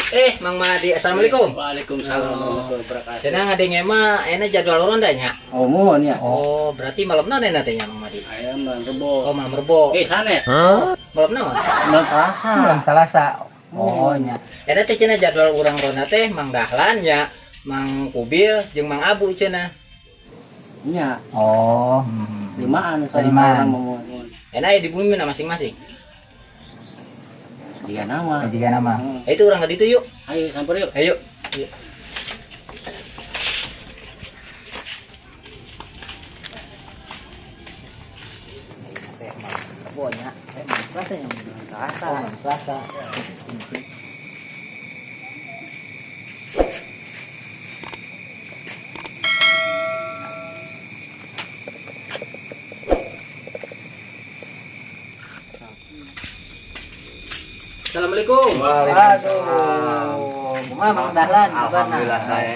Eh, Mang Madi, assalamualaikum. Waalaikumsalam warahmatullahi wabarakatuh. Cenah ngadenge mah enak jadwal ronda nya. Oh, mohon ya. Oh, berarti malam naon teh nya, Mang Madi? Aya malam Rebo. Oh, malam Rebo. Eh, sanes. Malam naon? Malam Selasa. Malam Selasa. Oh, nya. Eta teh cenah jadwal urang ronda teh Mang Dahlan nya, Mang Kubil jeung Mang Abu cenah. Nya, Oh, limaan soalnya Limaan. orang mau. Enak ya di bumi mana masing-masing. Jika nama. Jika nama. Hmm. Itu urang ke ditu yuk. Ayo samper yuk. Ayo. Yuk. Rebo nya. Eh, malam Selasa nya. Malam Selasa. Oh, malam Selasa. Assalamualaikum. Waalaikumsalam. Aduh, kumaha Mang Dahlan kabarna? Alhamdulillah saya.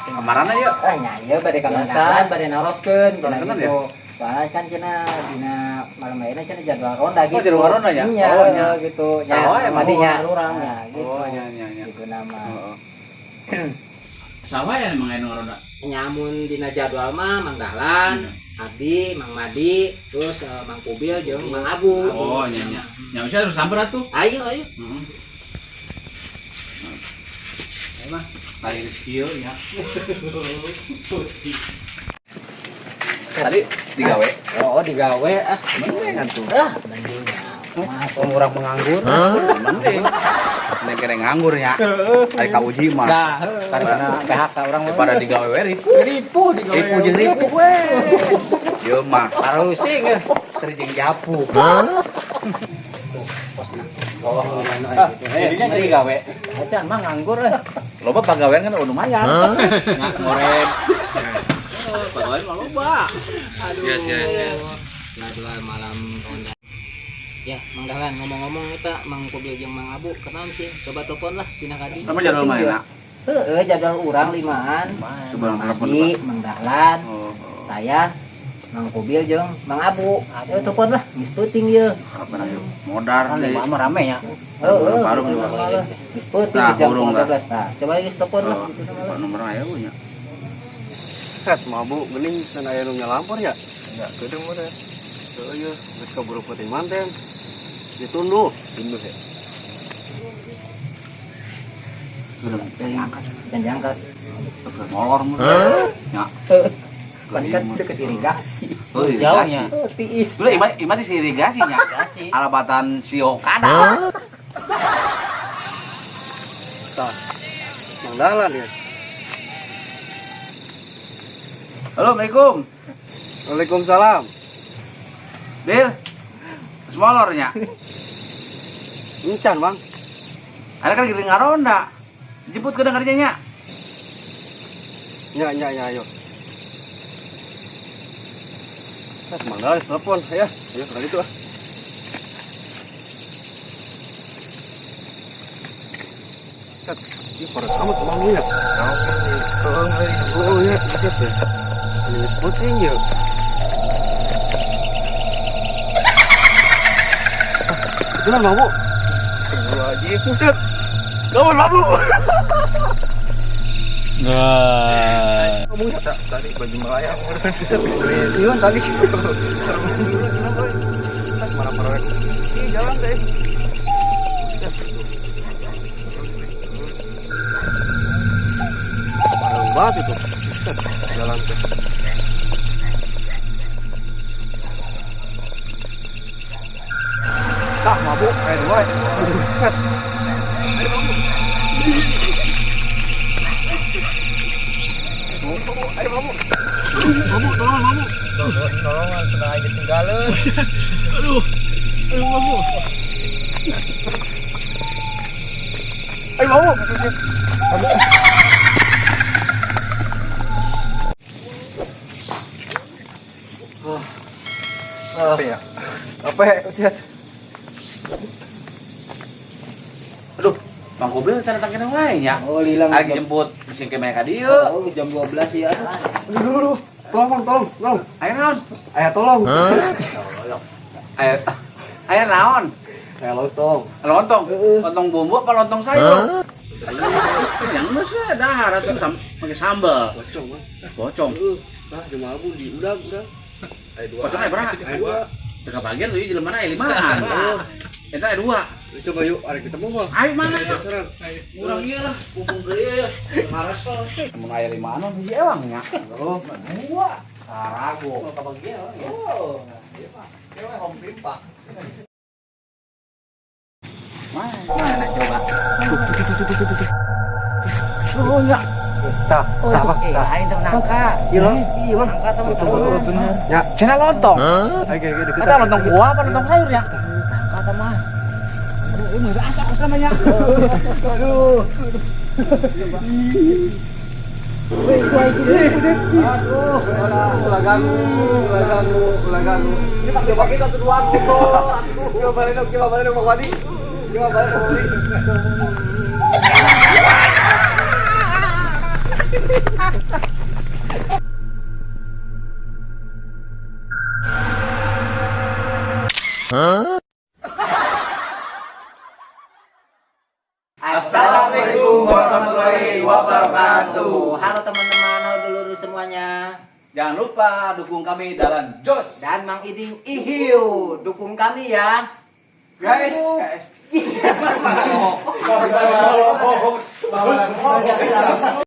Kamarana yuk? Ah, nya ieu bade ka Mang Biasa. Dahlan bade naroskeun cenah Naroskeun gitu. Soalnya kan cenah dina malam ayeuna cenah jadwal ronda gitu. Oh, jadwal ronda ya? Iya, Oh, nya. gitu. Nya, Sawa emang. madinya urang ya gitu. Oh, nya nya nya. Gitu nama. Heeh. Sawah ya emang aya ronda. Nyamun dina jadwal mah Mang Dahlan, Abdi, Mang Madi, terus Mang Kubil jeung Mang Abu. Oh, nya nya. Nya bisa harus samper atuh. Ayo, ayo. Heeh. Ayo mah, tadi kieu ya. Tadi digawe. Oh, digawe ah. Mending atuh. Ah, mending. Mas, Orang menganggur. Mending. Mending kene nganggur nya. Ari ka uji mah. Dah, Tadi kena PHK orang mah. Daripada digawe we ripuh. Ripuh digawe. Ripuh jeung ripuh we. Ieu mah Parusing. teu jeung japu. Oh, Jadinya jadi gawe. Acan mah nganggur eh. Loba pagawean kan lumayan. Ngoren. Pagawean mah loba. Aduh. Yes, yes, yes. Jadwal malam ronda. Ya, Mang Dahlan ngomong-ngomong eta Mang Kubil jeung Mang Abu kenaon sih? Coba telepon lah tina kadi. Sama jadwal mana? Heeh, jadwal urang limaan. Coba Mang telepon, Adi, Mang Dahlan, Oh, saya, Mang Kubil jeung Mang Abu. Ayo telepon lah, geus peuting ieu. kapan ayo? Modar Kan deui. lima mah rame ya. Heeh, Baru juga. geus peuting Nah, geus jam burung lah. 13. Nah, coba geus telepon lah Oh, gitu sama lah. nomor aya nya. Set mabuk geuning can aya nu nyalampor ya? Enggak, geudeung mah teh. Heueuh ieu geus kaburu peuting manten. Ditunduh, tunduh ya. Diangkat. Dan diangkat. Molor mun. Ya. Kan kan deket irigasi. Oh, Jauhnya. Oh, tiis. Sudah ima ima sih irigasi nya. Irigasi. Alabatan si Okada. Tah. Mang Dahlan ya. Halo, Assalamualaikum. Waalaikumsalam. Bil. Semolor nya. Encan, Bang. Ada kan gini ngaronda. Jemput ke dengarnya nya. Nya nya nya ayo. Set Mang Dahlan telepon ya. Ayo kali itu ah. Set, ini paras amat mang ya. Oh iya, set ya. Ini puting ya. Itu lah mabuk. Wajib buset. Kamu mabuk. Wah. Kamu tadi baju melayang. Iya tadi. Marah-marah. Ih, jalan deh. Parah banget itu. Jalan teh. Tah mabuk kayak dua. Buset. Ayo mabuk. Ayo mabuk. Mabuk, tolong mabuk. Tolongan sudah aja tinggalin. Aduh. Ayo mabuk. Ayo mabuk. Apa ya? Apa ya, Ustaz? Aduh, Mang Kobil tanda tangkina wae nya. Oh, lila Ari jemput mesin ke mereka dieu. Oh, jam 12 ya. Aduh, aduh, tolong, Bang, tolong, tolong. Aya naon? Aya tolong. Aya aya naon? Aya lontong. Lontong. Lontong bumbu apa lontong sayur? Yang geus we dahar atuh make sambal. Pocong, Bang. Pocong. Heeh. Tah jeung Abu di udag, udag. Aya dua. Pocong aya berapa? Aya dua. Teu kabagian tuh jelema aya limaan. Eta aya dua. Coba yuk, arek ketemu mah. Ayo mana yuk? Penasaran. Urang ieu lah, pupung deui ya. Maresel. Mun aya limaan mah hiji ewang nya. Oh, Dua. Karago. Kabagian. Oh. Ieu mah, ieu mah home pimpa. Mana coba? Oh nya. Tah, tah, Bang. Eh, lain tuh nangka. Iya, Bang. Iya, Bang. Nangka tuh bener. Ya, Cenah lontong. ayo ayo deket. Eta lontong buah apa lontong sayur ya? Nangka tuh mah. Aduh, ini udah asap namanya. Aduh. Aduh, ulah ganggu, ulah ganggu, ulah ganggu. Ini pakai pakai satu dua gitu. Coba balik dong, coba balik dong Bang Wadi. Coba balik dong Bang Wadi. Assalamualaikum warahmatullahi wabarakatuh. Halo teman-teman, halo dulur semuanya. Jangan lupa dukung kami dalam Jos. Dan Mang Iding Ihiu, dukung kami ya. Guys. Guys.